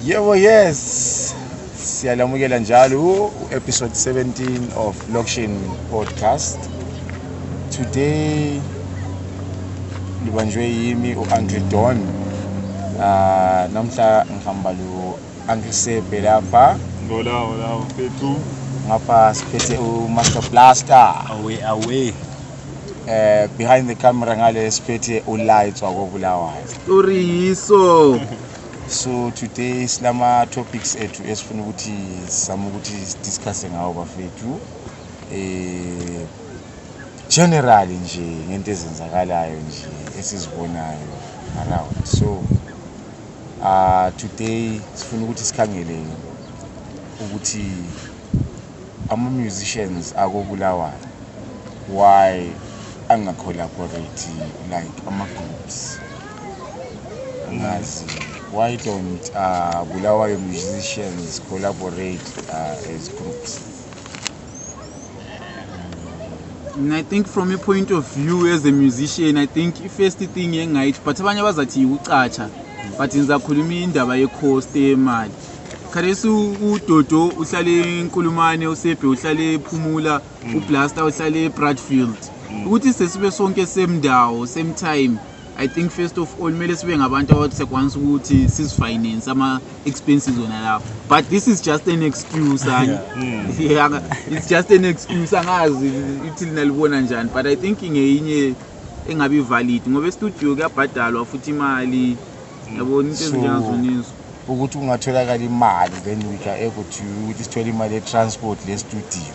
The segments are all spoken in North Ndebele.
Yebo, yes. Siyalamukela njalo episode 17 of Lokshin podcast. Today libanjwe yimi uAngle Don. Namhla ngihamba lo Uncle Sebe lapha. Ngola mfethu. Ngapha siphethe uMaster Blaster. Away. Behind the camera ngale siphethe uLights wakobulawayo. Story yiso. So today silama topics ethu esifuna ukuthi sizama ukuthi discuss ngawo bafethu generally nje ngento ezenzakalayo nje esizibonayo around. So today sifuna ukuthi sikhangele ukuthi ama musicians akobulawayo why anga collaborate like ama groups angazi. Why don't Bulawayo musicians collaborate as groups? And I think from a point of view as a musician, I think first thing yengayithi but abanye bazathi ucacha but ngizakhuluma indaba ye-cost yemali. Kharesu uDodo uhlale eNkulumane, uSebe uhlale ePhumula, uBlaster uhlale eBradfield. Ukuthi sesibe sonke same ndawo, same time. I think first of all mele sibe ngabantu abathi sekwanisa ukuthi sisifinance ama expenses ona lapho, but this is just an excuse yeah, it's just an excuse angazi ithi linalibona njani, but I think ngeyinye engabi valid ngoba studio kuyabhadalwa futhi imali yabona into ezinjengazo ukuthi ungatholakala imali then we can able to ukuthi sithola imali ye-transport le studio.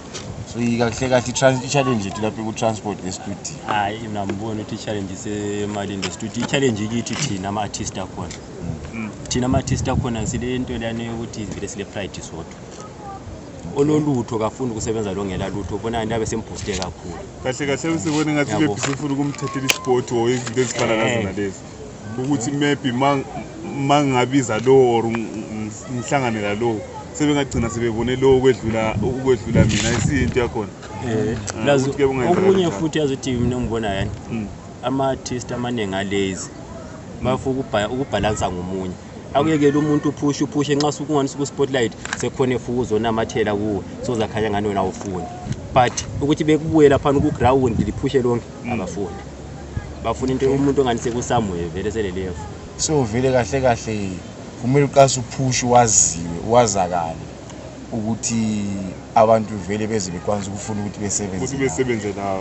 So ikahle i-challenge yethu lapha ku-transport le studio. Hayi nambona ukuthi i-challenge isemali in the studio. I-challenge ikithi thina ama-artist akhona. Thina ama-artist akhona sile nto lana yokuthi vele sile pride sodwa. Ololutho kafuni ukusebenza lo ngela lutho ubona nabe sembooste kakhulu. Kahle sibone ngathi bebhisifuna ukumthathela isport or izinto ezifana nazo nalezi. Ukuthi maybe mangabiza lo or ngihlangane la lo sebengagcina sebebone lo ukwedlula mina isinto yakhona. Lazo okunye futhi azothi mina ngibona yani ama-artist amaningi alazy bafuka ukubalansa ngomunye. Akuyekela umuntu upushe nxa sukungani ku spotlight sekhona efuku uzonamathela kuwe sozakhanya ngani wena awufuni, but ukuthi bekubuye lapha ku ground liphushe lonke abafuni. Bafuna into umuntu ongani sekusamwe vele seleleyo. So vele kahle kumele uqase upush wazakala ukuthi abantu vele beze bekwanza ukufuna ukuthi besebenze la.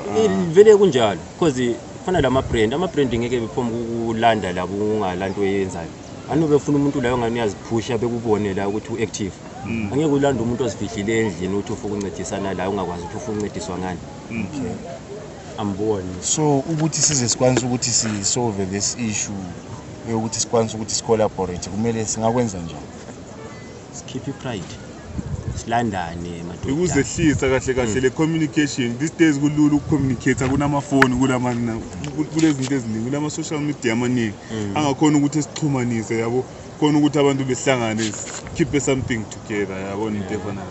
Vele kunjalo because khona lama brand ngeke bephoma ukulanda labo ungalanto oyenzayo. Anobe ufuna umuntu layo ngani uyaziphusha bekubone la ukuthi uactive. Angeke ulanda umuntu ozifihlile endlini uthi ufuna ukuncedisana la ungakwazi ukuthi ufuna ukuncediswa ngani. Okay. Amboni. So ukuthi size sikwanise ukuthi si solve this issue ukuthi sikwanise ukuthi collaborate kumele singakwenza njani? Keep your pride. Silandane madoda. Ukuzehlisa kahle le communication. These days kulula ukucommunicate kunamafoni kulezi zinto eziningi kulama social media amaningi angakhona ukuthi sixhumanise yabo khona ukuthi abantu behlangane keep something together yabona into efana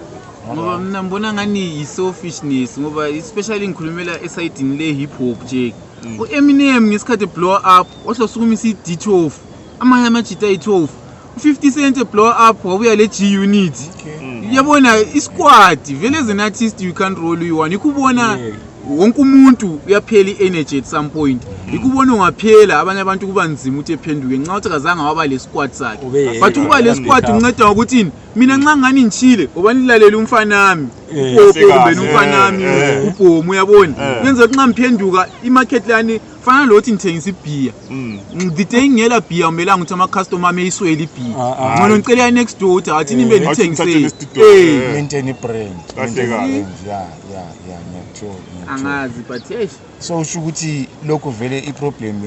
ngoba mina ngibona ngani i-selfishness ngoba especially ngikhulumela esayidini le hip hop nje. uEminem ngesikhathi blow up wahlosukuma D12 amanye amajita i12 u50 Cent blow up wabuya le G Unit. Yabona isquad vele as an artist you can't roll you-one. Ikubona wonke umuntu uyaphela i-energy at some point. Ikubona ungaphela abanye abantu kuba nzima ukuthi ephenduke nxa uthi kazange waba le squad sakhe, but kuba le squad unceda ukuthi mina nxa ngani ngishile obanilalela umfana wami kumbe umfana wami uBhomu uyabona yenza nxa mphenduka imarket lani fana lothi ngithengisa beer ngididhe ngiyela beer umelanga ukuthi ama customer ameyiswele beer ngono ngicela next door uthi athi nibe nithengisele maintain brand. Yeah angazi but hey, so usho ukuthi lokho vele iproblem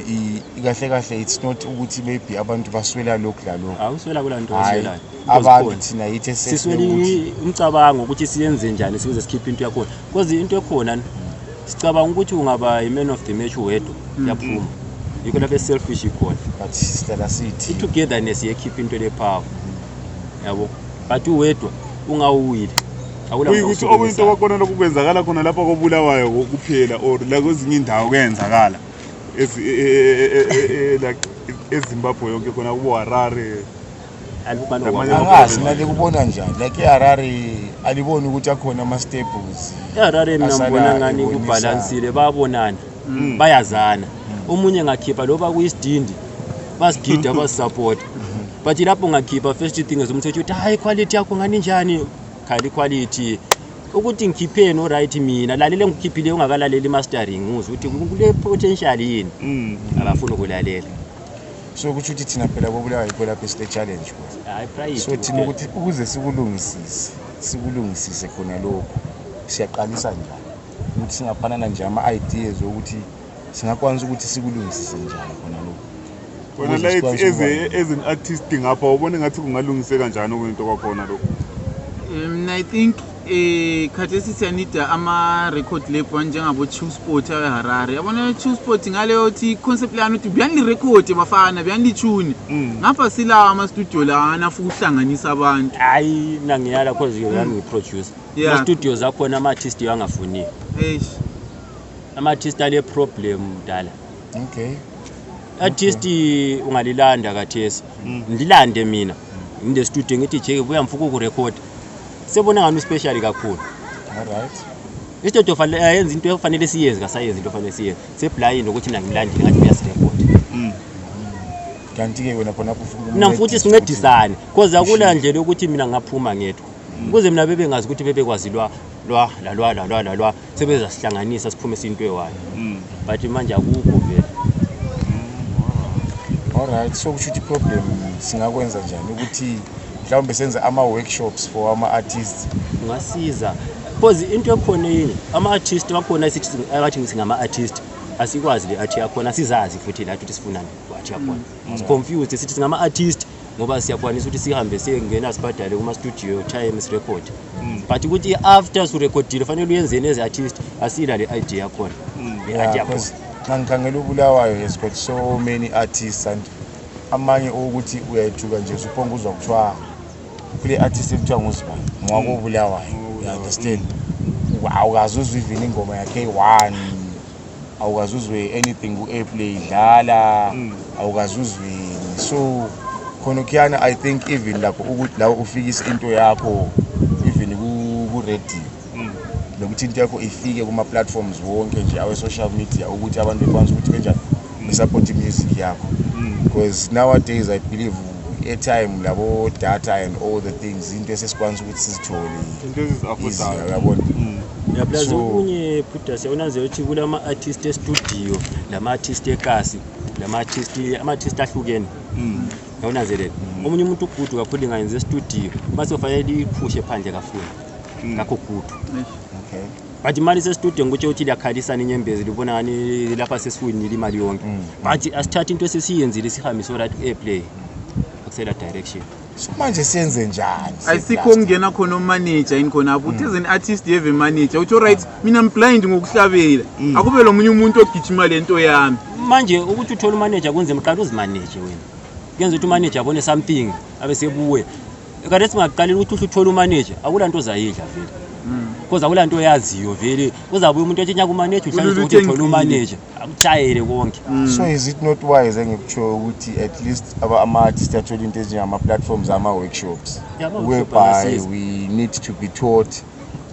ikahle it's not ukuthi maybe abantu baswela lokho la lokho. Awuswela kulanto oswelayo. Abantu thina yithi sisweli umcabango ukuthi siyenze njani size sikhiphe into yakho because into ekhona sicabanga ukuthi ungaba i-man of the match wedwa yaphuma yikho lapho selfish ikhona, but sihlala sithi togetherness yekhipha into le power yabo, but uwedwa ungawuwile ukuthi obunto kwakhona lokukwenzakala khona lapha kobulawayo kuphela or la kwezinye indawo kuyenzakala eZimbabwe yonke khona kubo Harare angazi nale kubona njani like eHarare aliboni ukuthi akhona ama staples eHarare mina ngibona ngani kubalansile bayabonana bayazana omunye ngakhipha loba kuyisidindi basigida basisupport but lapho ngakhipha first thing ezomthetho uthi hayi quality yakho ngani njani khali quality ukuthi ngikhiphe no right mina lalele ngikhiphile ungakalaleli mastering ngizwe ukuthi kule potential yini abafuna ukulalela so kuthi thina phela kokulawa yikho lapha site challenge hayi pride so thina ukuthi ukuze sikulungisise khona lokho siyaqalisa njani ukuthi singaphanana nje ama ideas ukuthi singakwanisa ukuthi sikulungisise njani khona lokho wena like as an artist ngapha ubone ngathi kungalungiseka kanjani okwento kwakhona lokho I think khathesi siyanida ama-record label njengabo True Sport eHarare yabona True Sport ngaleyo uthi concept lana uthi buyanirekhodi bafana buyanithune ngapha silawa ama-studio lana afuna ukuhlanganisa abantu hayi mina ngiyala cause yami ngiproducer ama-studios akhona ama-artist angafuniyo ama-artist ale problem dala okay artist ungalilanda kathesi ngilande mina nginde studio ngithi jeke buya mfuku ukurecord sebona ngani special kakhulu all right istudio fanele ayenza into efanele siyenze kasayenza into efanele siyenze seblind ukuthi mina ngilandi ngathi uyarecord kanti ke wena khona kufuka mina futhi sincedisane cause akula ndlela ukuthi mina ngaphuma ngedwa kuze mina bebe ngazi ukuthi bebe kwazi lwa sebeza sihlanganisa siphume into ewayo but manje akukho vele all right so kushuthi problem singakwenza njani ukuthi mhlawumbe senze ama workshops for ama artists ngasiza because into ekhona yini ama artists bakhona isithi akathi ngingama artist asikwazi le art yakhona sizazi futhi la ukuthi sifunani art yakhona confused sithi singama artist ngoba siyakwanisa ukuthi sihambe siyengena sibhadale kuma studio time record but ukuthi after su recordile fanele uyenzeni as artist asila le idea yakhona le art yakhona ngikhangela ubulawayo has got so many artists and amanye ukuthi uyayithuka nje uphonga uzwa kuthiwa kule artist ekuthiwa nguzibani ngoba ubulawayo you understand awukazuzwa even ingoma yakhe K1 awukazuzwe anything ku airplay dlala awukazuzwe so khona kuyana I think even lapho ukuthi la ufikisa into yakho even ku radio lokuthi into yakho ifike kuma platforms wonke nje awe social media ukuthi abantu bekwazi ukuthi kanjani support music yakho because nowadays I believe airtime labo data and all the things into esesikwanisa ukuthi sizithole into ezisafodayo yabona yaplaza okunye phutha siyonanze ukuthi kulama artist e-studio lama artist ekasi lama artist ahlukene yawunanzelela omunye umuntu ugudu kakhulu ngayenza e-studio base ufanele iphushe phandle kakhulu ngakho gudu okay but imali se-studio ngokuthi uthi liyakhalisana inyembezi libona ngani lapha sesiwinile imali yonke but asithatha into esesiyenzile sihambise right airplay akusela direction so manje siyenze njani ayisikho ngena khona umanager yini khona apho uthi as an artist you have a manager uthi alright mina I'm blind ngokuhlabela akube lo munye umuntu ogijima lento yami manje ukuthi uthola umanager kunzima qala uzimanage wena kuyenza ukuthi umanager abone something abe sebuwe kade singaqalile ukuthi uthola umanager akulanto ozayidla vele because akulanto oyaziyo vele kuzabuya umuntu ethi nyaka umanager uhlale ukuthi uthola umanager akuchayele konke so is it not wise engikutsho ukuthi at least ama artists athola into ezinjengama platforms ama workshops whereby we need to be taught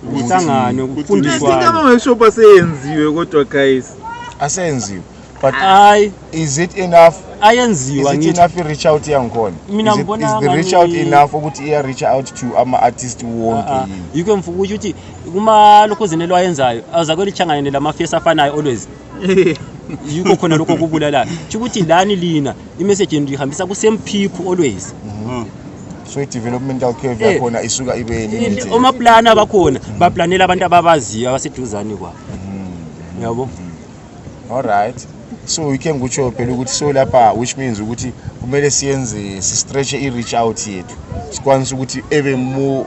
ukuhlangana ukufundiswa ama workshop aseyenziwe kodwa guys asenziwe but is it enough ayenziwa ngithi enough reach out yangikhona mina ngibona is the reach out enough ukuthi iya reach out to ama artists wonke yiko mfuku ukuthi kuma lokho zinelo ayenzayo azakweli changane lama face afanayo always yiko khona lokho kubulala ukuthi lani lina imessage ndihambisa ku same people always so i-developmental curve yakhona isuka ibe limited oma plan abakhona baplanela abantu ababaziyo abaseduzane kwabo yabo all right so we can kutsho phela ukuthi so lapha which means ukuthi kumele siyenze si-stretch i-reach out yethu sikwanisa ukuthi ebe more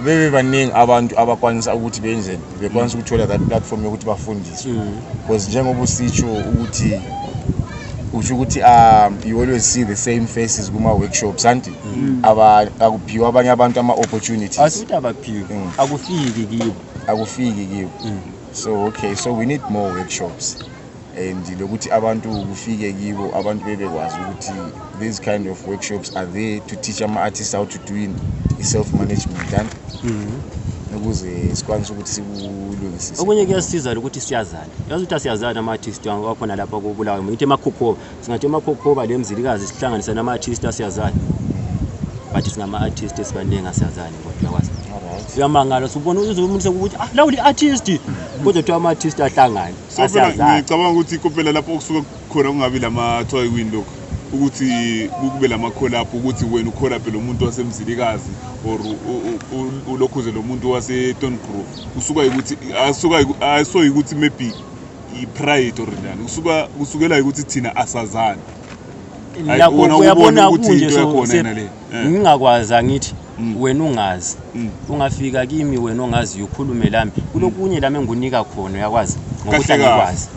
bebe baningi abantu abakwanisa ukuthi benzeni bekwanisa ukuthola that platform yokuthi bafundiswe because njengoba usitsho ukuthi usho ukuthi you always see the same faces kuma workshops anti akuphiwa abanye abantu ama opportunities asithi abaphiwe akufiki kibo so okay so we need more workshops and lokuthi abantu kufike kibo abantu bebekwazi ukuthi these kind of workshops are there to teach ama-artists how to do i-self management and ukuze sikwanise ukuthi sikulungisise. Okunye kuyasiza ukuthi siyazana. Yazi ukuthi siyazana ama-artist wakhona lapha koBulawayo. Ngithi emakhokhoba. Singathi emakhokhoba lemzilikazi sihlanganisa nama-artist asiyazana. Bathi singama-artist esibaningi asiyazani kodwa kwazi. Siyamangala subona umuntu sekuthi lawo li-artist kodwa kuthiwa ama-artist ahlangane. So phela ngicabanga ukuthi kuphela lapho okusuka khona kungabi lama-toy win lokho ukuthi kube lama-collab ukuthi wena ucollab lo muntu wasemzilikazi or ulokhuze lo muntu wase-Ton Grove usuka ukuthi asoyi ukuthi maybe i-pride or njani kusukela ukuthi thina asazani lapho uyabona kunje ngingakwazi angithi wena ungazi ungafika kimi wena ongazi ukhulume lami kulokunye lami engunika khona uyakwazi ngokuthi angikwazi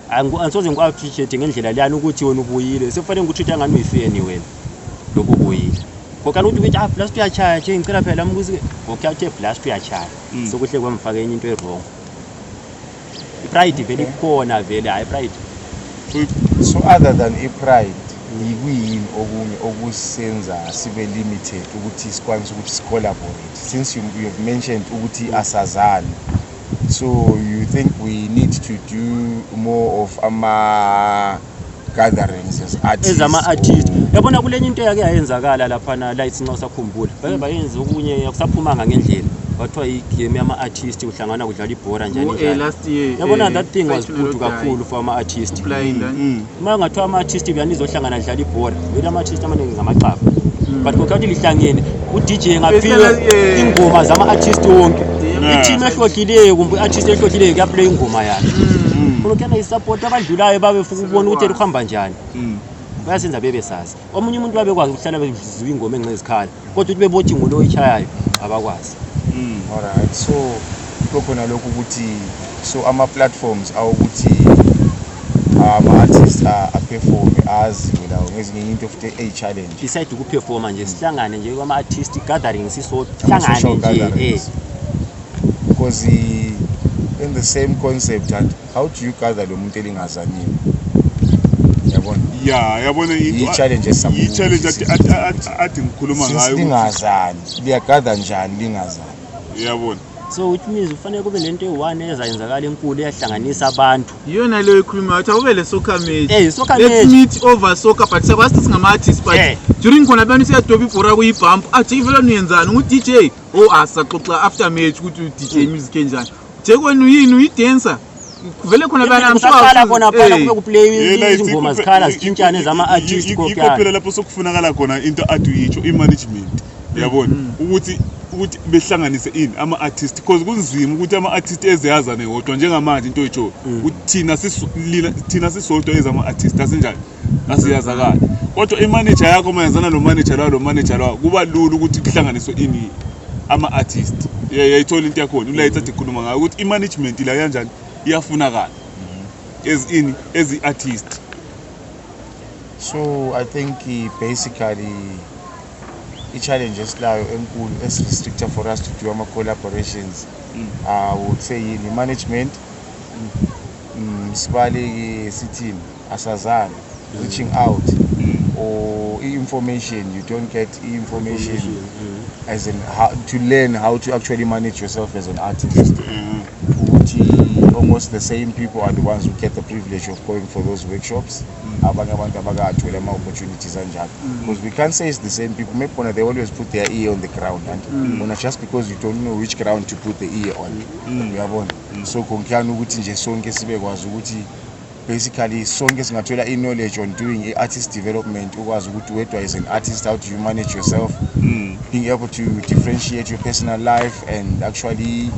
angisoze ngiku-appreciate ngendlela leyani ukuthi wena ubuyile sekufanele ngikuthi angani uyifeni wena lokhu ubuyile kokani ukuthi uthi blast uyachaya nje ngicela phela lami ukuthi ngokuyathe blast uyachaya sokuhle kwamfaka enye into e-wrong i-pride vele ikhona vele hayi pride. So other than i-pride yikuyini okunye okusenza sibe limited ukuthi sikwanise ukuthi sicollaborate since you have mentioned ukuthi asazani. So you think we need to do more of gatherings as artists? Ama-artist yabona kulenye into yake yayenzakala laphana la isinxa usakhumbula bake bayenza okunye akusaphumanga ngendlela kwathiwa igame yama-artist uhlangana kudlala ibhora njani last year yabona that thing was good kakhulu for ama-artist uma ngathiwa ama-artist beyanizohlangana dlala ibhora vele ama-artist amaningi ngamacapha but kokhathi lihlangene u-DJ ngaphiwe ingoma zama-artist wonke i-team ehlohlileyo kumbe i-artist ehlohlileyo kuyaplay ingoma yakhe kulokuyana i-support abadlulayo babefuna ukubona ukuthi kuhamba njani bayasenza bebesazi omunye umuntu babekwazi ukuhlala beziwa ingoma enqezikhala kodwa ukuthi bebothi ngulo oyichayayo abakwazi. Alright, so kukhona lokhu ukuthi so ama-platforms awukuthi ama-artists a-perform aziwe lawo ngezinye into of the challenge beside ukuperforma nje sihlangane nje kwama-artist gathering sihlangane nje because in the same concept and how do you gather lo muntu elingazanile yabona yabona i-challenge i-challenge athi ngikhuluma ngayo lingazani liyagather njani lingazani yabona. So which means kufanele kube lento eyi-1 ezayenzakala enkulu eyahlanganisa abantu iyona leyo ikhuluma ukuthi akube le soccer match let's meet over soccer but siyakwazi ukuthi singama-artist but during khona abantu siyadoba ibhora kuyibhampu athi ivela niyenzaani ngu-DJ saxoxa after match ukuthi u-DJ music enjani nje kwenu yini uyidancer vele khona bana khona phela kube kuplay izingoma zikhala zitshintshane zama-artist kokuphela lapho sokufunakala khona into athi uyitsho i-management yabona ukuthi behlanganise ama-artist because kunzima ukuthi ama-artist ezeyazane wodwa njengamanje into oyitsho ukuthi thina sisodwa ezama-artist asinjani asiyazakala kodwa imanager yakho mayenzana lo manager lawo kuba lula ukuthi kuhlanganiswe ama-artist yayithola into yakhona ulayitha athi khuluma ngayo ukuthi i-management la kanjani iyafunakala as i-artist. So I think basically i-challenge esilayo enkulu esi-restrictor for us to do ama-collaborations I would say yini management sibaleke sithini asazani reaching out or information you don't get information as in how to learn how to actually manage yourself as an artist. Almost the same people are the ones who get the privilege of going for those workshops. Abanye abantu abakathola ama-opportunities anjalo because we can't say it's the same people. Maybe they always put their ear on the ground and just because you don't know which ground to put the ear on uyabona so konkyana ukuthi nje sonke sibekwazi ukuthi basically sonke singathola i-knowledge on doing artist development ukwazi ukuthi wedwa as an artist how do you manage yourself being able to differentiate your personal life and actually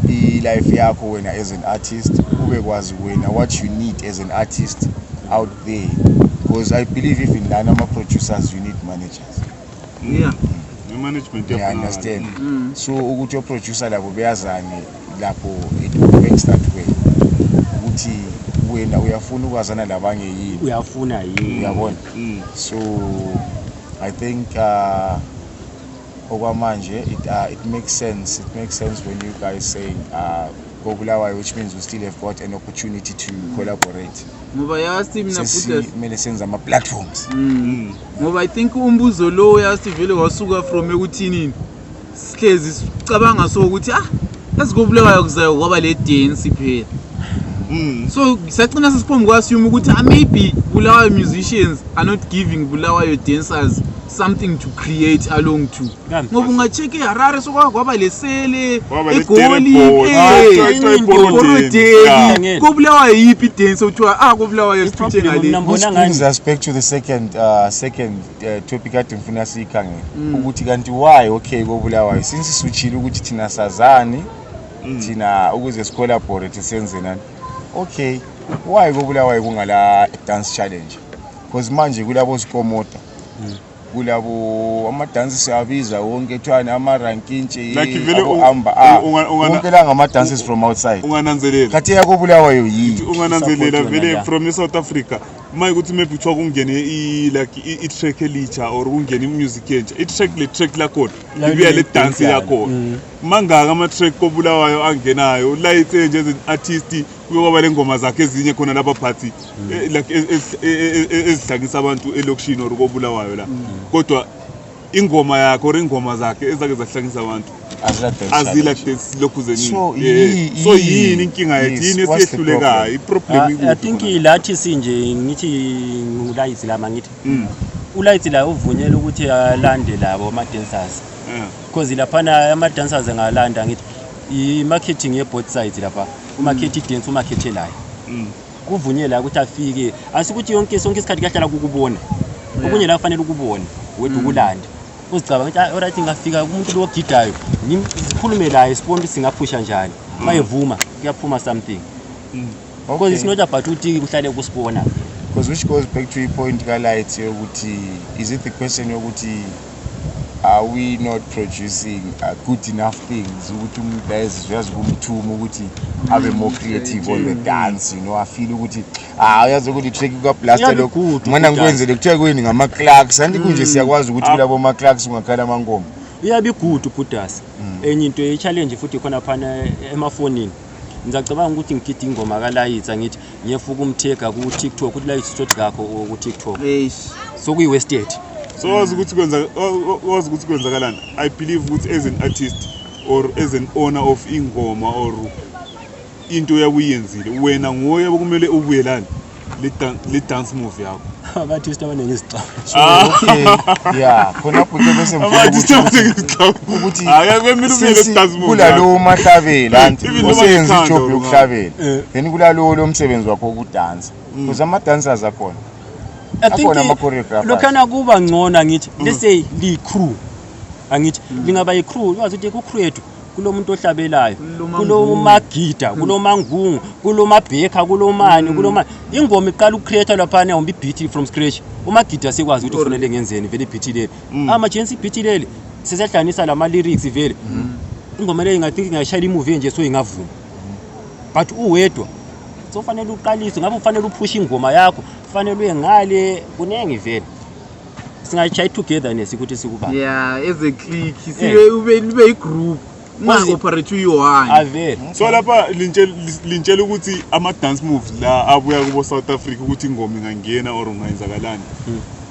i-life yakho wena as an artist ubekwazi wena what you need as an artist out there because I believe even lana ama-producers you need managers management you understand so ukuthi your-producer labo beyazane lapho it will make start way ukuthi wena uyafuna ukwazana labanye yini uyafuna yini uyabona so I think okwamanje it makes sense when you guys saying koBulawayo, which means we still have got an opportunity to collaborate. ngoba yazi mina Buddha Kumele senze ama platforms. ngoba I think umbuzo lo yazi vele wasuka from ekuthini sihlezi sicabanga so ukuthi let's go Bulawayo kuzayo kwaba le dance phela. So siyacina sesiphombe kwasiyuma ukuthi maybe Bulawayo musicians are not giving Bulawayo dancers something to create along to. Ngoba ungacheck eHarare sokwaba lesele eGoli koBulawayo yipi dance uthiwa koBulawayo siphethe ngale. Which brings us back to the second topic ade ngifuna siyikhangele ukuthi kanti why okay koBulawayo since switchile ukuthi thina sazani thina ukuze sicollaborate senze nani. Okay, why koBulawayo kungala dance challenge? Because manje kulabo sikomota kulabo ama dances abiza wonke ethwana ama rankinche amba wonke la ngama dances from outside. Ungananzelela kathi yakoBulawayo yi ungananzelela vele from South Africa maye ukuthi maybe kuthiwa kungene i track elitsha or kungene music entsha i track la code ibuya le dance yakho mangaka ama track koBulawayo angenayo light nje as an artist kuyoba le ngoma zakhe ezinye khona lapha party like ezihlangisa abantu elokishini or koBulawayo la kodwa ingoma yakho or ingoma zakhe ezake zahlangisa abantu azila dance lokhu zenini so yini inkinga yethu yini esiyehlulekayo iproblem I think ilathi sinje ngithi ngulayithi lama ngithi ulayithi la uvunyela ukuthi alande labo ama dancers because laphana ama dancers engalanda ngithi I marketing ye both sides lapha umarket dance umarketelayo kuvunyela ukuthi afike asikuthi yonke sonke isikhathi kahlala ukubona okunye la kufanele ukubona wethu kulanda uzicabanga ukuthi alright ngafika kumuntu lo gidayo ngikhulume la isipompi singaphusha njani mayevuma kuyaphuma something because it's not about ukuthi kuhlale kusibona because which goes back to the point ka light ukuthi is it the question yokuthi are we not producing good enough things ukuthi umuntu ayazi kumthuma ukuthi abe more creative on the dance, you know, I feel ukuthi uyazi ukuthi track ka blaster lokho mina ngikwenzele kuthiwa kweni ngama clocks andikunje siyakwazi ukuthi kulabo ma clocks ungakhala amangoma iyabe good Buddhas enye into ye challenge futhi khona phana emafonini ngizacabanga ukuthi ngigida ingoma kalayitsa ngithi ngiyefuka umthega ku TikTok ukuthi layitsa story yakho ku TikTok so kuyi wasted. So wazi ukuthi kwenzakalani. I believe ukuthi as an artist or as an owner of ingoma or into yakuyenzile wena ngoye okumele ubuyelane le dance move yakho abartist abanenge isixaba okay yeah khona ukuthi bese ukuthi kwemile ubuyele dance move kulalo mahlabela anti usenza ijob yokuhlabela then kulalo lo msebenzi wakho ukudansa because ama dancers akhona I think lokhana kuba ngcona ngithi let's say li crew angithi lingaba yi crew wazi ukuthi ku crew yethu kulo muntu ohlabelayo kulo magida kulo mangungu kulo mabheka kulo mani kulo mani ingoma iqala ucreate lapha na umbi beat from scratch umagida sekwazi ukuthi ufunele ngenzeni vele beat leli ama agency beat leli sesihlanisa lama lyrics vele ingoma le ngathi ngiyashaya imovie nje so ingavuma but uwedwa so fanele uqalise ngabe ufanele uphusha ingoma yakho fanele uye ngale kunenge vele singayitshaya togetherness ukuthi sikuba as a clique sibe ube igroup operate uyi-one avele so lapha lintshela ukuthi ama dance moves la abuya kubo South Africa ukuthi ingoma ingangena or ungayenzakalani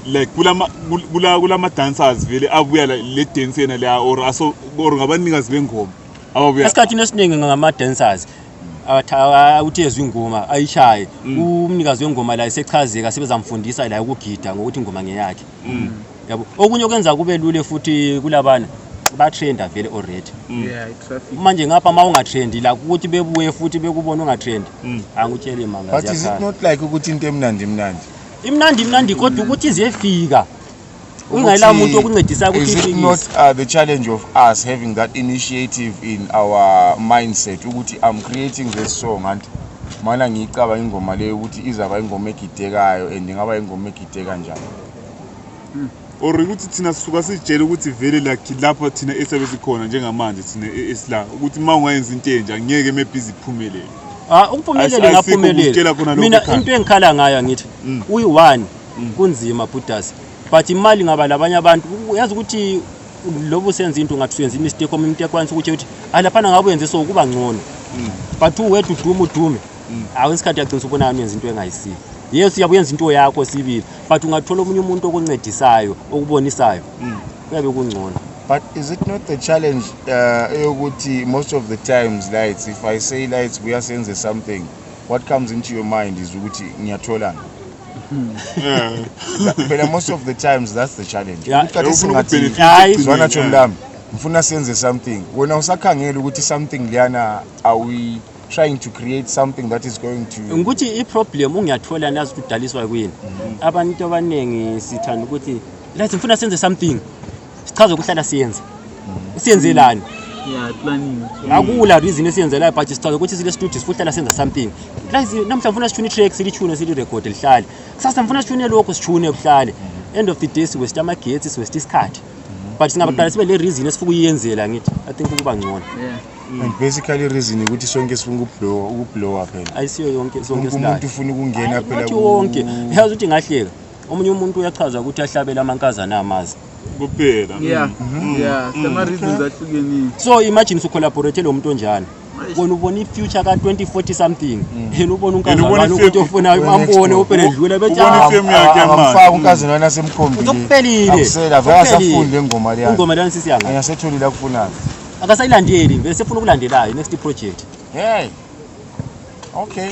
like kulama dancers vele abuya le dance yena la or ngabanikazi bengoma ababuya esikhathini esiningi ngama dancers uthi ezwe ingoma ayishaye umnikazi wengoma la isechazeka sebezamfundisa la ukugida ngokuthi ingoma ngeyakhe yabo okunye okwenza kube lule futhi kulabana ba trenda vele already traffic manje ngapha mawungatrendi la ukuthi bebuye futhi bekubona ungatrendi angutshele manga but is it not like ukuthi into imnandi kodwa ukuthi izefika ungayila umuntu okuncedisa ukuthi is it not the challenge of us having that initiative in our mindset ukuthi I'm creating this song and mana ngicaba ingoma leyo ukuthi izaba ingoma egidekayo and ingaba ingoma egideka kanjani or ukuthi thina sisuka sijele ukuthi vele like lapha thina esebenza khona njengamanje thina esla ukuthi mawungayenza into enje angeke maybe iphumelele ukuphumelela ngaphumelela mina into engikhala ngayo ngithi uyi1 kunzima Buddhas but imali ngaba labanye abantu uyazi ukuthi lobo senza into ngathi senza mistake omuntu ekwanisa ukuthi alaphana ngabe yenze so kuba ngcono but uwethu udume awusikhathi yagcina ubona yenza into engayisiyo. Yes uyabuyenza into yakho sibili but ungathola omunye umuntu okuncedisayo okubonisayo kuyabe kungcono. But is it not the challenge eyokuthi most of the times Lights, if I say Lights buyasenze something, what comes into your mind is ukuthi ngiyathola. But most of the times that's the challenge. Ukuthi singathi zwana chomlami ngifuna senze something. Wena usakhangela ukuthi something liyana are we trying to create something that is going to ukuthi iproblem ungiyathola nazi ukudaliswa kwini. Abantu abanengi sithanda ukuthi Lights ngifuna senze something. Sichaza ukuhlala siyenze. Siyenzelani? Yeah, planning. Akula reason esiyenzela but sichaza ukuthi sile studio sifuhlala senza something. Lights namhla ngifuna sithune track silithune record lihlale. Kusasa ngifuna sithune lokho sithune kuhlale. End of the day siwesta amagetsi siwesta isikhathi. But singabaqala sibe le reason esifuka uyenzela ngithi I think kuba ngcono. Yeah. and basically reason ukuthi sonke sifuna ukublow phela. Ayisiyo yonke sonke silala. Umuntu ufuna ukungena phela Uthi wonke. Yazi ukuthi ngahleka. Omunye umuntu uyachaza ukuthi ahlabela amankazana amazi. Kuphela. Yeah. Yeah, some reasons ahlukene. So imagine ucollaborate lo muntu onjani. Wona ubona ifuture ka 2040 something. Yena ubona unkazana ukuthi ufuna ambone ophela edlula bethi ifemu yakhe manje. Amfaka unkazana wena semkhombile. Uzokuphelile. Akusela vela safunde ngoma leyo. Ingoma lana sisiyanga. Ayasetholile akufunayo. Akasayilandeli bese ufuna ukulandelayo next project. Hey. Okay.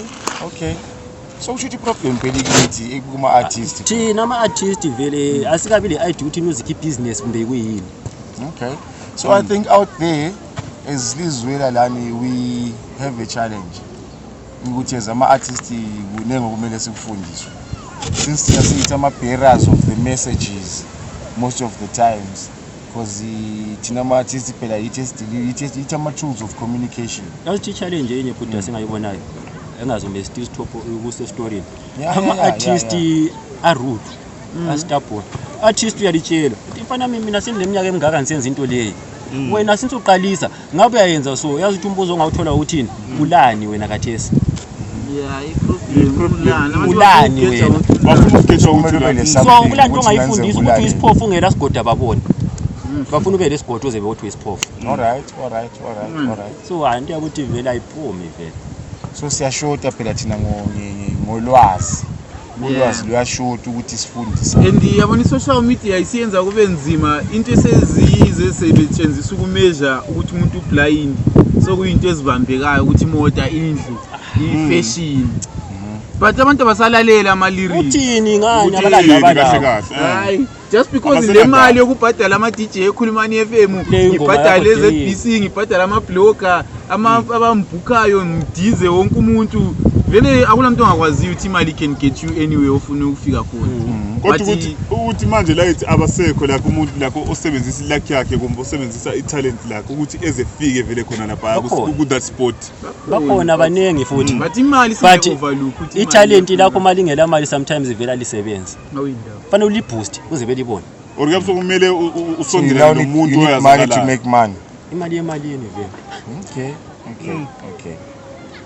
So usho ukuthi problem phela ikithi kuma artist. Thina ama artist vele asikabi le idea ukuthi music business kumbe kuyini. Okay. So I think out there as Lizwela lani we have a challenge. Ukuthi as ama artists kunenge kumele sikufundiswe. Since siyasithi ama bearers of the messages most of the times because thina ama artists phela it ama tools of communication. Yazi challenge yenye futhi singayibonayo. Engazombe still stop ukuse story. Ama artist are rude. Astapho. Artist uyalitshela. Ifana mina senileminyaka emingaka ngisenza into leyo. Wena since uqalisa ngabe uyayenza so yazi ukuthi umbuzo ongawuthola uthini ulani wena kathesi. Yeah, iproblem ulani wena Bafuna ukugetsha ukuthi so kulanto ongayifundisa ukuthi uyisiphofu ungela sigoda babone. Bafuna ube lesigodo uze bethi uyisiphofu. All right. So anti ukuthi vela ayiphume vela. So siyashota phela thina ngolwazi. Ulwazi luyashota ukuthi sifundise. And yabona social media isiyenza kube nzima into eseziyize sebetshenzisa ukumeasure ukuthi umuntu blind so kuyinto ezibambekayo ukuthi imoto indlu ifashion but abantu abasalalela ama lyrics uthini ngani abalanda abala hayi just because le mali yokubhadala ama DJ ekhuluma ni FM ngibhadala eZBC ngibhadala ama blogger abambhukayo ngidize wonke umuntu vele akulamuntu ongakwazi ukuthi imali can get you anywhere ofuna ukufika khona kodwa ukuthi manje Lights abasekho lapho umuntu lakho osebenzisa ilakhi yakhe kumbe osebenzisa italent lakho ukuthi ezefike vele khona lapha ku that spot bakhona abanengi futhi but imali sibe overlook ukuthi italent lakho mali ngela mali sometimes ivela lisebenza awindawo fanele uliboost uze belibone or kuyabe kumele usondele nomuntu oyazakala to make money imali yemalini vele okay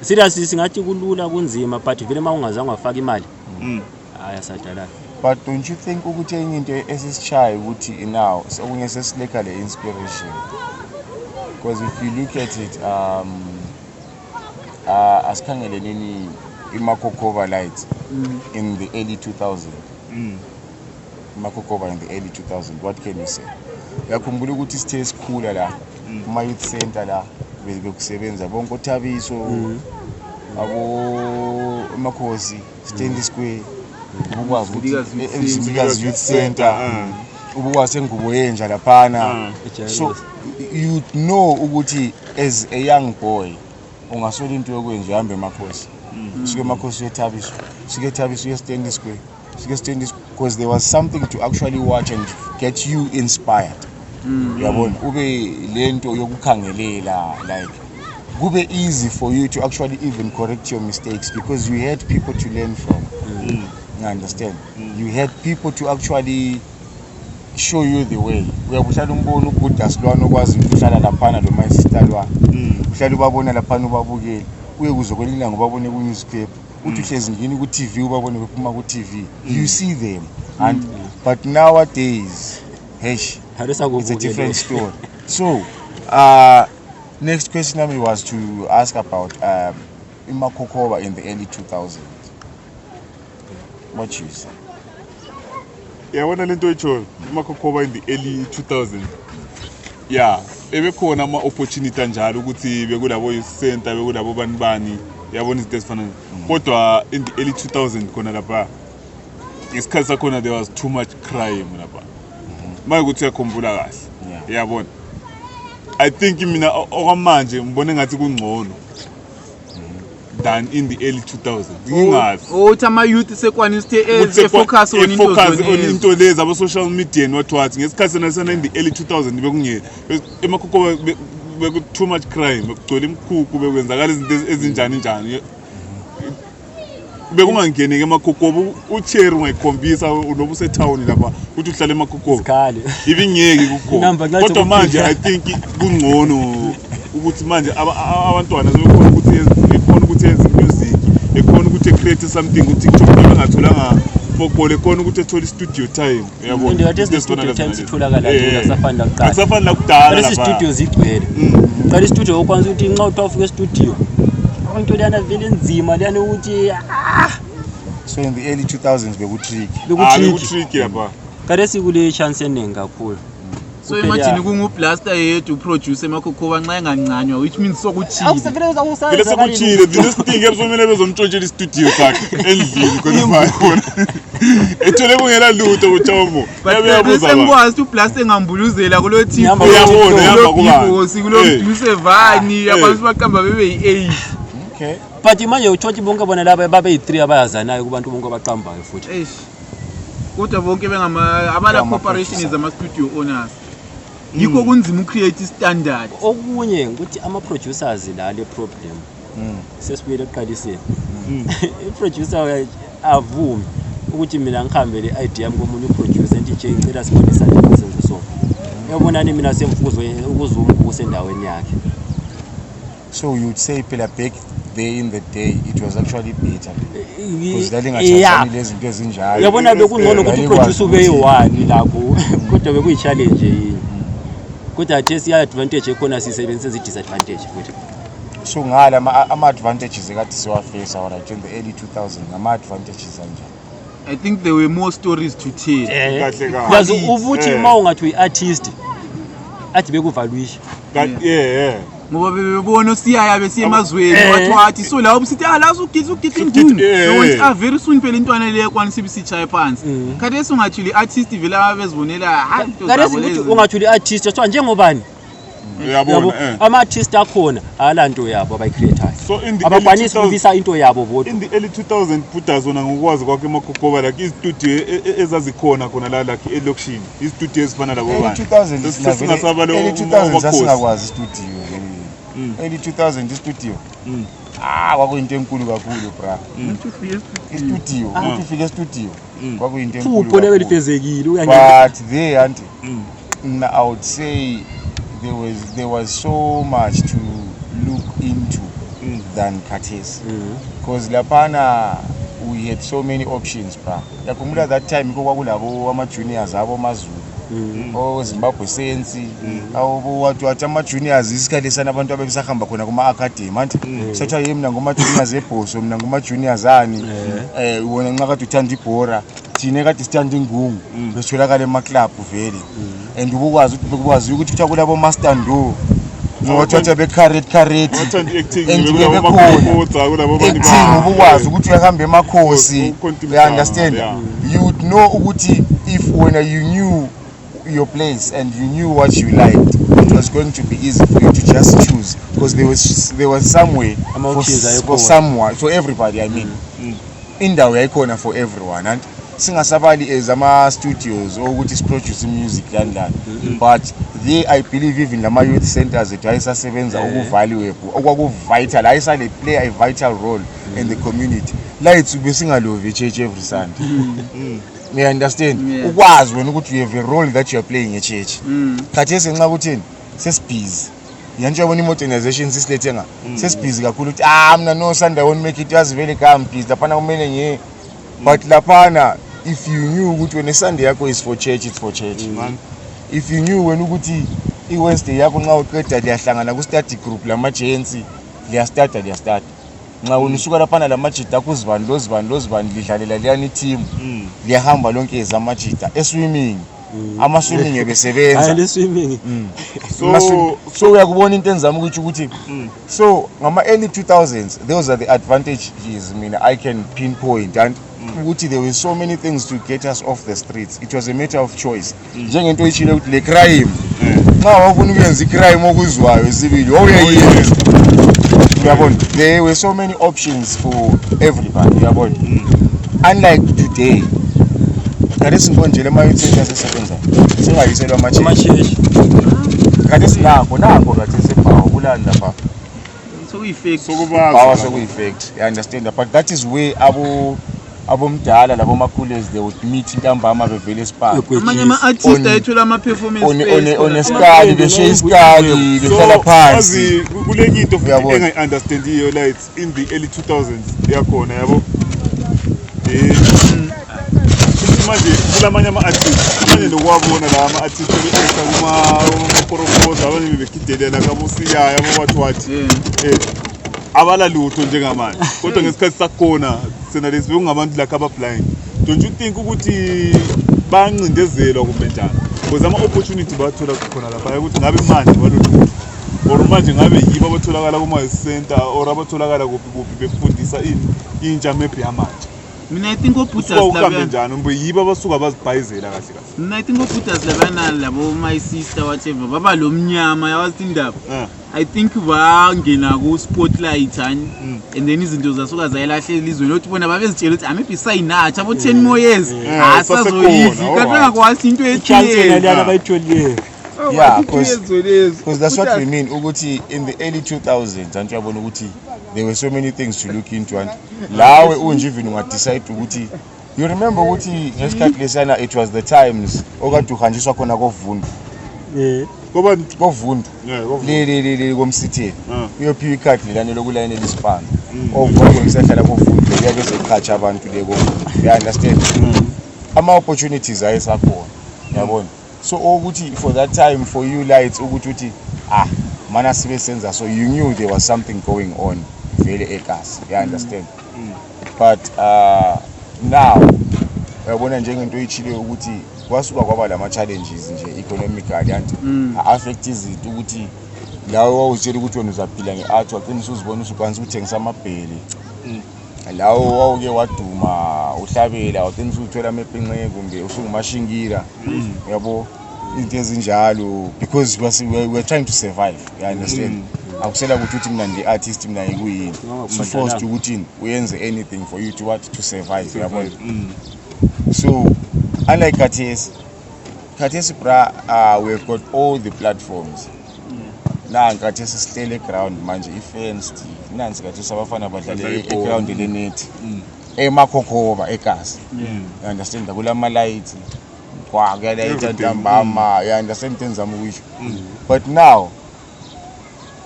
serious singathi kulula kunzima but vele mawungazange wafaka imali haya sadala. But don't you think ukuthi enye into esischaye ukuthi now sokunye sesileka le inspiration because if you look at it asikhangele nini iMakokova Lights in the early 2000 Makokova in the early 2000 what can you say yakhumbula ukuthi sithe esikhula la kuma youth center la bekusebenza bonke uThabiso abo Makhosi Stand Square ubukwazi ukuthi Mzimikazi Youth Center ubukwazi engubo yenja laphana so you know ukuthi as a young boy ungasola into yokwenza uhambe eMakhosi sike eMakhosi uyeThabiso sike eThabiso uye Stand Square sike Stand Square because there was something to actually watch and get you inspired yabona ube lento yokukhangelela like kube easy for you to actually even correct your mistakes because you had people to learn from you understand you had people to actually show you the way uyabuhlala umbona uGudas lwana okwazi ukuhlala laphana lo my sister lwa uhlala ubabona laphana ubabukele uye kuzokwelela ngobabone ku newspaper uthi uhlezi ngini ku TV ubabone bephuma ku TV you see them and but nowadays it's a different story so Next question I was to ask about Imakokoba in the early 2000s. What you say? Yabona lento etsho Imakokoba in the early 2000s. Yeah, ebekhona ama opportunity njalo ukuthi bekulabo center bekulabo banibani yabona izinto ezifana kodwa in the early 2000 khona lapha isikhathi sakhona there was too much crime lapha manje ukuthi uyakhumbula kahle yabona I think mina okwamanje ngibone ngathi kungcono than in the early 2000s ngingazi uthi ama youth sekwaniste focus on into lezi abo social media what ngesikhathi nasana in the early 2000 bekungeke Emakokoba beku too much crime bekugcwele imkhukhu bekwenzakala izinto ezinjani njani bekungangene Emakokoba uCherry ungayikhombisa unobu setown lapha uthi uhlala Emakokoba ibingeke kukhona kodwa manje I think kungcono ukuthi manje abantwana sebekhona ukuthi yenze music ekhona ukuthi create something ukuthi kuthi bengatholanga football ekhona ukuthi ethole studio time yabona ngingathi studio time sitholakala kusafana kuqala kusafana kudala lapha studio zigcwele qala studio okwanza ukuthi inxa uthi ufike studio into leyana vele nzima leyana ukuthi so in the early 2000s bekutricky lapha kade sikule chance eningi kakhulu so imagine kunguBlaster yedwa uproducer Emakokoba nxa engancanywa which means sokuchile vele sokuchile this thing ebuzomela bezomtshontsela istudio sakhe endlini khona ethole kungela lutho kuThomo yabuza sengikwazi ukuthi uBlaster engambuluzela kulo team uyabona yamba kuba sikulo mduse vani yabantu baqamba bebe yi8 okay but manje uThothi bonke bona laba babe yi3 abayazanayo kubantu bonke abaqambayo futhi kodwa bonke bengama abala corporation zama studio owners yikho kunzima ucreate standard okunye ukuthi ama producers la le problem sesibuyele eqaliseni iproducer avumi ukuthi mina ngihambele idea yami komunye uproducer nje ngicela sibonisa lesenzo so yabonani mina semfuzo ukuzuma kusendaweni yakhe so you'd say phela back there in the day it was actually better because dalingathathani lezi zinto ezinjalo yabona bekungcono ukuthi uproducer ube yi1 lapho kodwa bekuyi challenge yini kodwa athe siya advantage ekhona sisebenzisa izi disadvantage futhi so ngala ama advantages ekade siwafisa right in the early 2000s ngama advantages anje I think there were more stories to tell kahle yazi uvuthi mawungathi uyiartist athi bekuvaluisha ngoba bebona siyaya besiye emazweni wathi so la ubusithi la usugitha induni no very soon phela intwana le kwanisibe sichaya phansi kade esungathuli artist vela abezibonela hayi into zabo lezi ungathuli artist athiwa njengobani uyabona ama artist akhona alanto yabo abayicreate so abakwanisa ukubisa into yabo bodwa in the early 2000 Buddha zona ngokwazi kwakhe Emakokoba like istudio ezazikhona khona la like elokushini istudio ezifana labo bani 2000 sasingakwazi studio early 2000 studio kwakuyinto enkulu kakhulu bra istudio ukuthi ufike studio kwakuyinto enkulu uphone belifezekile but there auntie I would say there was so much to look into than Kates because lapana we had so many options bra yakhumbula that time kwakulabo ama juniors abo mazulu Zimbabwe Sensi wathi ama juniors isikhathi sana abantu abebisahamba khona kuma academy manje setha yimna ngoma juniors ebhoso mina ngoma juniors ani wona nxa kade uthanda ibhora thine kade sithanda ingungu besitholakala ema club vele and ubukwazi ukuthi kuthiwa kulabo master ndo ngothatha be carrot and ubukwazi ukuthi uyahamba emakhosi you understand you would know ukuthi if when you knew your place and you knew what you liked it was going to be easy for you to just choose because there was somewhere for someone for everybody I mean indawo yayikhona for everyone and singasabali ezama studios ukuthi siproduce music landlana but they I believe even lama youth centers ethu ayisasebenza ukuvalue okwakuvital ayisale play a vital role in the community la ithu besingalovi church every Sunday you understand ukwazi wena ukuthi you have a role that you are playing at church khathi senxa kuthini sesibhizi yantsho yabona imodernization sisilethenga sesibhizi kakhulu ukuthi mina no Sunday won't make it yazi vele ka busy lapana kumele ngiye but lapana if you knew ukuthi when a Sunday yakho is for church it's for church if you knew when ukuthi i-Wednesday yakho nxa uqeda liyahlangana ku-study group lama-agency liyastata nxa unisuka laphana lamajita kuzibani lozibani lidlalela liyani team liyahamba lonke ezamajita eswimming ama-swimming ebesebenza so uyakubona into enzama ukuthi so ngama-early 2000s those are the advantages mina I can pinpoint and ukuthi there were so many things to get us off the streets. It was a matter of choice njengento ishile ukuthi le crime nxa wafuna ukuyenza icrime okuzwayo esibili wawuyayenza uyabona. There were so many options for everybody uyabona. Unlike today kade sinkonjele mayithenga asesebenza singayiselwa amacheshi kade sinakho kade sebhawa kulanda lapha sokuyi-fact you understand, but that is where abomdala labomakhulezi they would meet intambama bevele esipaka amanye ama-artist ayethola ama-performance oneskali beshe iskali behlala phansi kule nyito engayi-understandiyo like in the early 2000s yakhona yabo manje kulamanye ama-artist amanye nokuwabona la ama-artist be-eka kuma-poroposa abanye bebegidelela kabosiyaya abobathiwathi abala lutho njengamanje kodwa ngesikhathi sakhona sena lesi bekungabantu lakho aba-blind. Don't you think ukuthi bancindezelwa kumbe njani because ama-opportunity bathola khona lapha ukuthi ngabe manje balolutho or manje ngabe yibo abatholakala kuma-center or abatholakala kuphi befundisa intsha maybe yamanje? Mina I think oBuddhas labana njani mbe yibo abasuka bazibhayizela kahle kahle. Mina I think oBuddhas labana labo my sister whatever baba lo mnyama yawazi indaba. I think bangena ku spotlight and then izinto zasuka zayelahle elizweni lokuthi bona babezitshela ukuthi maybe sayinathi abo 10 more years asazoyizi kanti ngakwazi into ethile lana bayitholile. Yeah, because that's what we mean ukuthi in the early 2000s and uyabona ukuthi there were so many things to look into and lawe unje even ungadecide ukuthi you remember ukuthi ngesikhathi lesana it was the times okade uhanjiswa khona koVundu koVundu le komsitheni uyophiwa ikhadi lelane lokulayinela isipanda ovolo ngisahlala koVundu kuyabe seqhatsha abantu leko you understand ama-opportunities ayesakhona yabona. So ukuthi for that time for you lights ukuthi mana sibe senza so you knew there was something going on vele eKasi you understand but now uyabona njengento ichile ukuthi kwasuka kwaba lama challenges nje economically and affect izinto ukuthi lawo wawutshela ukuthi wena uzaphila ngeart waqinisa uzibona usukwanisa ukuthengisa amabheli lawo wawuke waduma uhlabela waqinisa ukuthola amepinqe kumbe usungumashingira yabo into ezinjalo because we were trying to survive you understand. Akusela ukuthi mina ndi artist mina ngikuyini so forced ukuthi uyenze anything for you to survive yabo. So unlike Khathesi bra we've got all the platforms na Khathesi sihlele ground manje ifence nansi Khathesi abafana badlale eground lenet emakhokhoba eKasi you understand kulama lights kwakela itantambama you understand things amukusho but now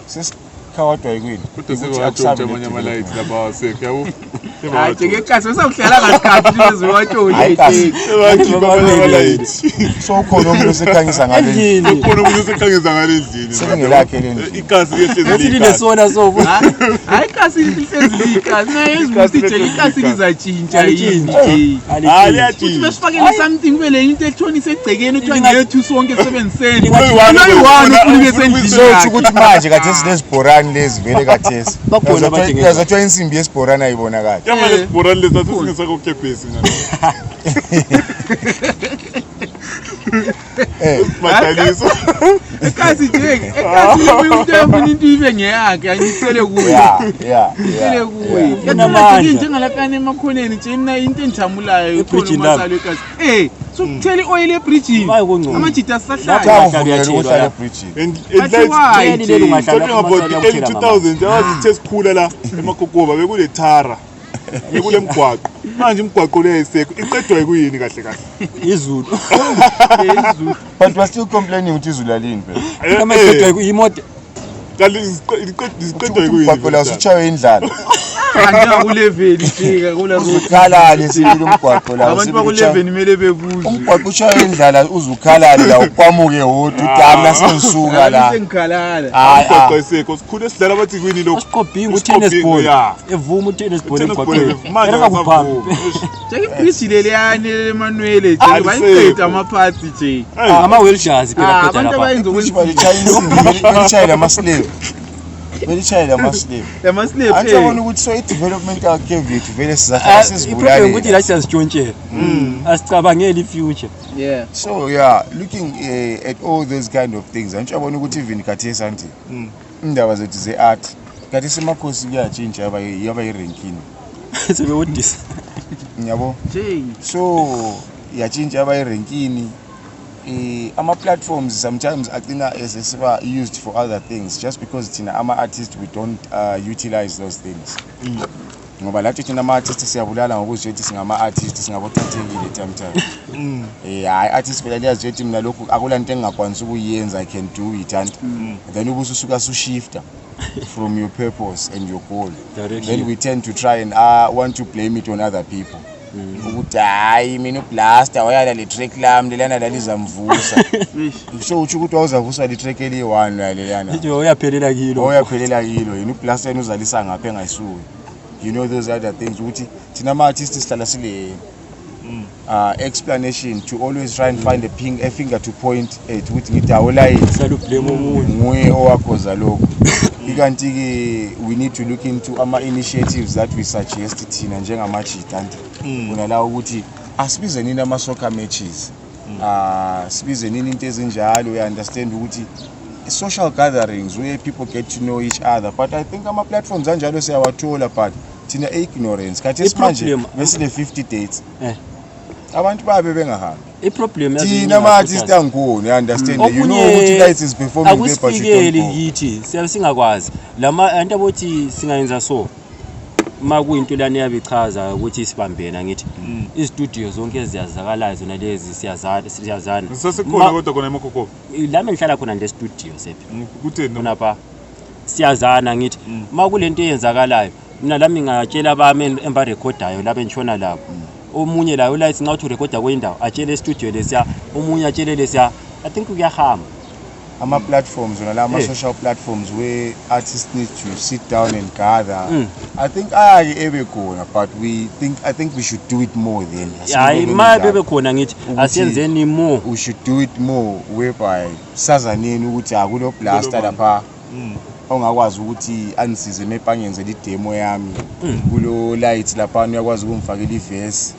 sesikhawatwa yikwini ukuthi akusabe amanye ama-lights lapha awasekho yabo njengeKasi besawuhlala kasikhathi leziwatsholi so khona umuntu osekhangisa ngale ndini khona umuntu osekhangisa ngale ndini sekungelakhe le ndini iKasi Yathi linesona so hayi iKasi lihlezi iKasi nayezibuthi nje iKasi lizatshintsha liyatshintsha besifakele something vele into ethonisa egcekeni kuthiwa ngethu sonke sebenziseni uyiwani ufunike ukuthi manje Khathesi lesibhorani lezi vele Khathesi bakhona abadinga yazathiwa insimbi yesibhorani ayibonakala yamanje lesibhorani lesi asingesakokepesi ngani mataliso iKasi nje umuntu uyafuna into ibe ngeyakhe ayicele kuye icele kuye yamanje njengalapha emakhoneni nje mina into engijamulayo ikhona umasalo eKasi so kuthela i-oil ebridgini amajita asahlala ukuhlala ebridgini talking about the early 2000s yawazi ithe sikhula la emakhokhoba bekule thara bekule mgwaqo manje imgwaqo le ayisekho iqedwa yikuyini kahle kahle izulu but we still complaining ukuthi izulu alini phela amaqedwa imoto kanti iqedwa yikuyini umgwaqo la usuchawe indlala Angakulevel ifika kula uzukhalale sibili umgwaqo la abantu baku11 imele bebuze umgwaqo ushaya indlala uzukhalale la ukwamuke wodwa udamla sengisuka la sengikhalala Umgwaqo esekho sikhule sidlala bathi kwini lokho Usiqobhinga utennis ball evuma utennis ball emgwaqweni manje akuphambi Jake ibridge leliyane leManuel nje bayiqeda amaphathi nje ama wheelchairs phela qeda abantu lapha abayenza belichayela amaslave belichayela amaslave amaslave anjabona ukuthi so i-development yakhe yethu vele iproblem sizibulale ukuthi la siyazitshontshela asicabangeli ifuture yeah so yeah looking at all those kind of things anjabona ukuthi even khathesi anti indaba zethu ze-art khathesi emakhosi kuyatshintsha yaba yi-ranking sebewodisa ngiyabo nje so yatshintsha yaba yi-rankini ama-platforms sometimes agcina esesiba used for other things just because thina ama-artists we don't utilize those things ngoba lathi thina ama-artist siyabulala ngokuzwe ukuthi singama-artist singabothathekile time hayi artist phela liyazi ukuthi mina lokhu akulanto engingakwanisa ukuyenza I can do it and then ubususuka sushifta from your purpose and your goal then we tend to try and want to blame it on other people ukuthi hayi mina uBlaster wayala le track lami lelana lalizamvusa so uthi ukuthi wawuzavusa le track eli1 lalelana nje uyaphelela kilo yena uBlaster uzalisa ngapha engayisuki you know those other things ukuthi thina ama-artists sihlala sile explanation to always try and find a finger to point at ukuthi ngithi awulayini hlala blame umuntu nguye owakhoza lokho ikanti ke we need to look into ama-initiatives that we suggest thina njengama-jita kunala ukuthi asibize nini ama-soccer matches sibize nini into ezinjalo we understand ukuthi social gatherings where people get to know each other but I think ama-platforms anjalo siyawathola but thina ignorance khathi esimanje besile 50 dates abantu babe bengahambi iproblem thina ama-artist angkhona you understand you know ukuthi lights is performing there but you akusifikeli don't kithi siyabe singakwazi lama antu abothi singayenza so makuyinto lana yabichaza ukuthi sibambena ngithi istudio zonke eziyazakalayo zona lezi siyazana Sasekhona kodwa kona emakhokho lami ngihlala khona nje studio sephi kutheni khona pa siyazana ngithi makulento eyenzakalayo mina lami ngatshela abami emba recordayo labe ngishona lapho omunye la ulights ngathi urecorda kwendawo atshele studio lesiya omunye atshele lesiya I think kuyahamba ama-platforms wona la ama-social platforms where artists need to sit down and gather I think ayake ebe khona but I think we should do it more then hayi ma bebe khona ngithi asiyenzeni more we should do it more whereby sazaneni ukuthi akulo Blaster lapha ongakwazi ukuthi anisize mepangenzela idemo yami kulo lights lapha uyakwazi ukumfakela iverse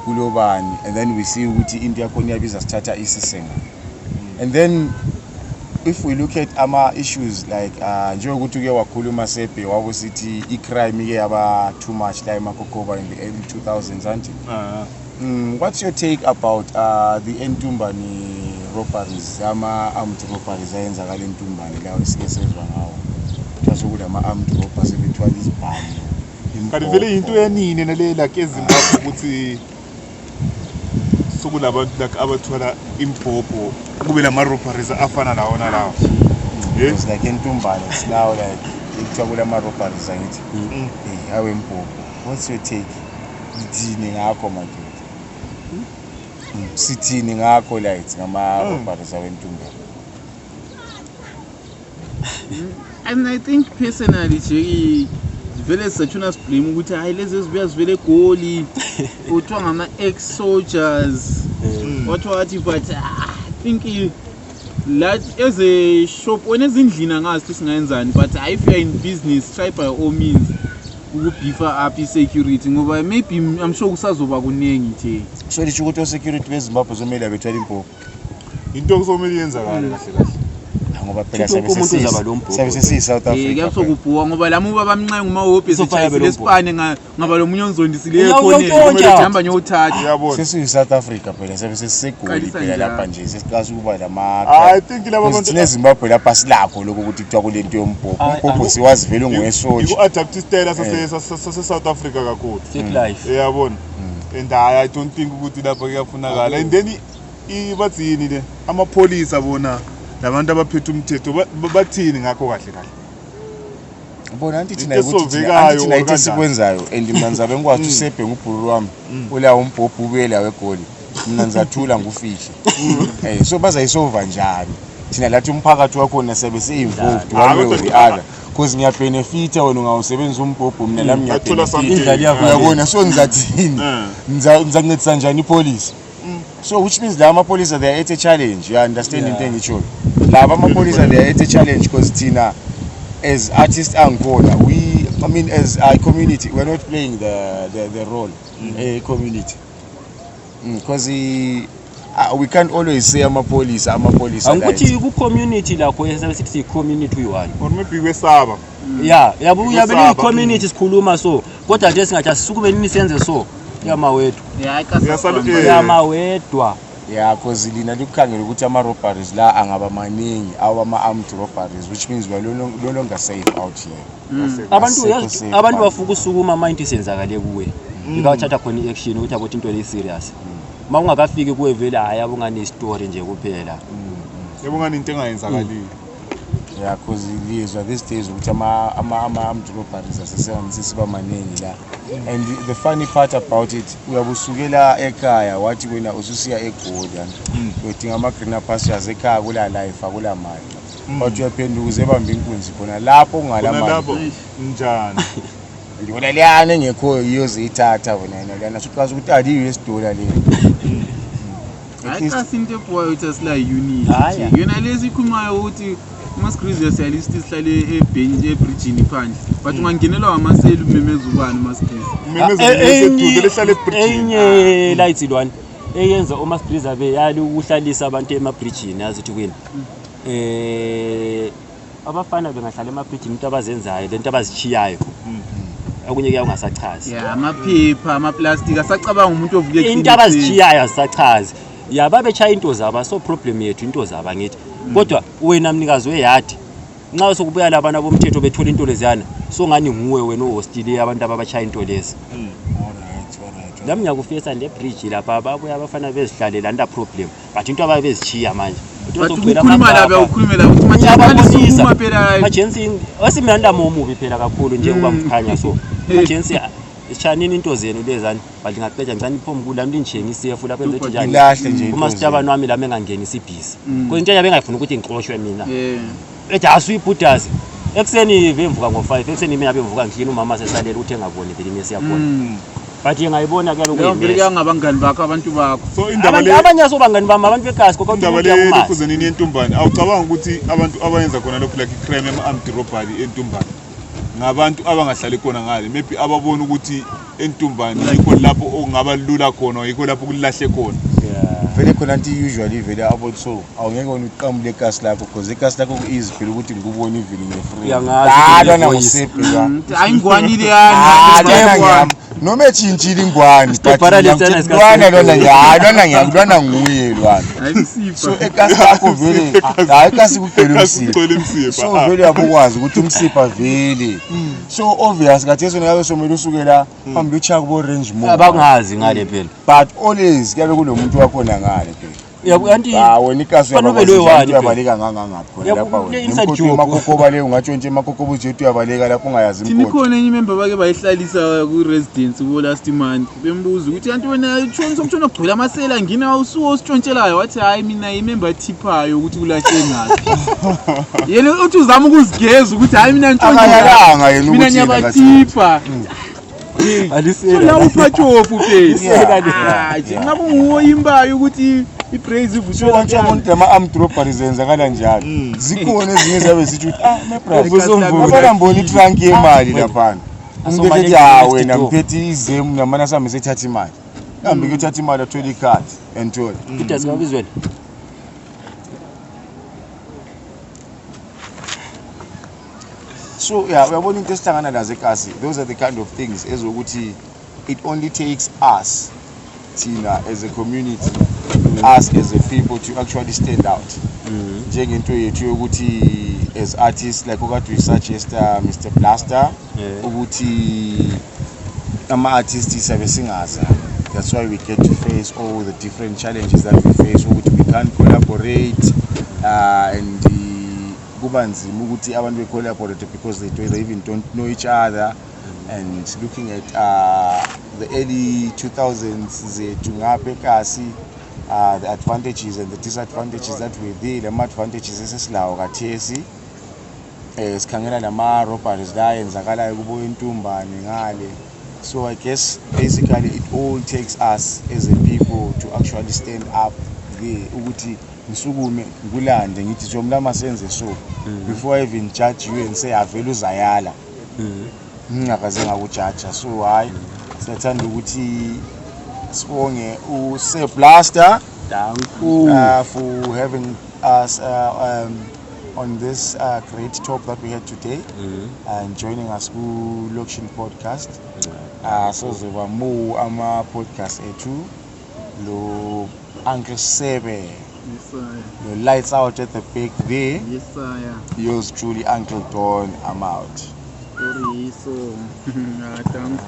kulo bani and then we see ukuthi into yakho iyabiza sithatha isisenga and then if we look at ama-issues like njengokuthi uke wakhuluma Sepe wabusithi i-crime ike yaba too much la eMakokoba in the early 2000s anti what's your take about the Entumbane robberies ama-armed robberies ayenzakala eNtumbane lawo esike sezwa ngawo kuthiwa sokula ama-armed robbers sebethwala izibhani kanti vele yinto yanini nale like eZimbabwe ukuthi sokulabantu like abathwala impopho kube lama-robberies afana lawo nalawo it's like eNtumbane it's now like kuthiwa kula ma-robberies angithi awempopho what's your take sithini ngakho madoda sithini ngakho lights ngama-robberies awentumbane and I think personally nje vele sathuna siblame ukuthi hayi lezi ezibuya zivele egoli uthiwa ngama-ex soldiers wathi but I think that as a shop onezindlini angazi ukuthi singayenzani but if you are in business try by all means ukubhifa up i-security ngoba maybe I'm sure kusazoba kuningi nje so lisho ukuthi o-security beZimbabwe zomele abethwala impopho into kusomele yenzakala kahle kahle ngoba phela sabe sesiyi-South Africa kuyabusokubhuka ngoba lamuba bamncenga umahobhi sechayisile esipane ngaba lo munye onzondisileyo ehamba nyothatha sesiyi-South Africa phela sabe sesisegoli phela lapha nje sesiqasa ukuba I think laba bantu thina eZimbabwe lapha silakho lokho ukuthi kuthiwa kule nto yompopho umpopho siwazi vele unguwesoja iku-adapt istyle sase-South Africa kakhulu yabona and I don't think ukuthi lapha kuyafunakala and then bathini le amapholisa bona labantu abaphethe umthetho bathini ngakho kahle kahle Bona anti thina Into ukuthi esovekayo thina kanjani? sikwenzayo and mina ngizabe ngikwazi usebhe ngubhulu wami ula umbhobhu ubuyela wegoli mina ngizathula ngufihle so bazayisova njani thina lathi umphakathi wakhona sebe seyinvolved one way or the other because ngiyabenefita wena ungawusebenzisa umbhobhu mina lami ngiyabenefita uyabona so ngizathini ngizancedisa njani ipolice so which means la amapolice they are at a challenge you understand into engitsho laba amapolice they are at a challenge because thina as artists angkhona I mean as a community we're not playing the role a community because we can't always say amapolice angithi ku community lakho esithi community uyi-one or maybe kwesaba yabe community sikhuluma so kodwa nje singathi asisukume nini senze so yamawethu yamawedwa because lina likukhangela ukuthi ama-robberies la angaba maningi ama-armed robberies which means we are no longer safe out here abantu bafuka usukuma uma into isenzakale kuwe ikawuthatha khona i-action ukuthi abothi into le-serious uma ungakafiki kuwe vele hayi abunganestory nje kuphela yabungani into engayenzakalile because lizwa these days ukuthi ama-armed robberies aseseba maningi la and the funny part about it uyabusukela ekhaya wathi wena ususiya eGoli udinga ama-greener pastures ekhaya kula life akula mali but uyaphenduka uzebamba inkunzi khona lapho ungalamali njani ndibona liyana engekhoyo iyoziyithatha wena liyana suqhaza ukuthi aliyo $1 le hayi kasinto ebhoya ukuthi asila unit yona lezi ikhumayo ukuthi uMaskrizi yasiyalisti sihlale ebridgini phandle but ungangenelwa amaseli umemeza ubani uMaskrizi enye lights ilwane eyenza uMaskrizi abe yali ukuhlalisa abantu emabridgini azithi kwini abafana bengahlala emabridgini into abazenzayo lento abazichiyayo okunye kuya ungasachazi amaphepha amaplastic asacabanga umuntu ovuke into abazichiyayo asachazi babechaya into zaba so problem yethu into zaba ngithi kodwa wena mnikazi weyadi nxa sokubuya labana bomthetho bethola into leziyana so ngani nguwe wena ohostile abantu ababachaya into lezi nami ngiyakufisa le bridge lapha babuya abafana bezihlalela nda problem but into ababezichiya manje agency wasimnanda momubi phela kakhulu nje kuba mkhanya so agency chanini into zenu lezani but ngaqedja ngizani phombe kula mntu njengisiyefu lapha enzethi njani uma sitabani wami la mengangenisa ibhisi kuyinto yabe ngayifuna ukuthi ngixoshwe mina ethi asuyibhudazi ekseni bemvuka ngo5 ekseni mina bemvuka ngihlina umama sesalela ukuthi engaboni vele mase yakona but ngayibona ke lokuyimesi yonke ngabangani bakho abantu bakho so indaba le abanye sobangani bami abantu begasi kodwa indaba le ekuzeni entumbane awucabanga ukuthi abantu abayenza khona lokho like crime ama-armed robbery entumbane ngabantu abangahlali khona ngale maybe ababona ukuthi entumbane yikho lapho okungaba lula khona yikho lapho kulahle khona vele khona nti usually vele about so awungeke wona uqamule ikasi lakho because ikasi lakho ku-easy phela ukuthi ngikubona ivili ngefree ngusiphi hayi ngwanile yana noma etshintshile ingwani lwana nguye lwana so ekasi lakho vele hayi kasi kugcwele umsipha so vele uyabukwazi ukuthi umsipha vele so obvious katheso ngabe somele usukela phambili uchaka kubo range more abangazi ngale phela but always kuyabe kunomuntu wakhona ngale phela yabukanti wena ikasi uyabaleka ngangangaphi khona lapha wena makokoba le ungatshontshe makokoba ujethi uyabaleka lapho ungayazi impilo khona enye member bake bayihlalisa ku residence ku last month bembuza ukuthi kanti wena utshona sokutshona kugcwele amasela ngina awusuwo usitshontshelaya wathi hayi mina imember tiphayo ukuthi kulahle ngathi yena uthi uzama ukuzigeza ukuthi hayi mina ntshontshelanga yena ukuthi mina nyabatipha alisela la uphatshofu phela ngabe nguwe imbayo ukuthi ipraise ivushela kanjani umuntu ama-armed robberies enzakala njalo zikhona ezinye zabe sithi ukuthi itrunk yemali laphana umuntu ethi wena ngiphethe izemu namana sami sethatha imali kambe kuyothatha imali athola ikhadi enthola idazikabizweni so uyabona into esihlangana nazo ekasi those are the kind of things ezokuthi it only takes us thina as a community us as a people to actually stand out njengento yethu yokuthi as artists like okade we suggest Mr Blaster ukuthi ama-artists sabe singaza that's why we get to face all the different challenges that we face ukuthi we can't collaborate and kuba nzima ukuthi abantu be-collaborate because they even don't know each other. And looking at the early 2000s zethu ngapha eKasi, the advantages and the disadvantages that were there. Lama advantages esesilawo kathesi sikhangela lama robberies la yenzakalayo kubo intumbane ngale. So I guess basically it all takes us as a people to actually stand up there ukuthi ngisukume ngikulande ngithi jomla masenze so before I even judge you and say avela uzayala ngingakaze ngakujaja. So hayi siyathanda ukuthi sibonge uSeblaster for having us on this great talk that we had today and joining us ku Lokshin podcast. So zoba mu ama podcast ethu lo Uncle Sebe, the lights out at the back there. Yes sir. Yours truly, Uncle Don. I'm out. Sorry so thanks.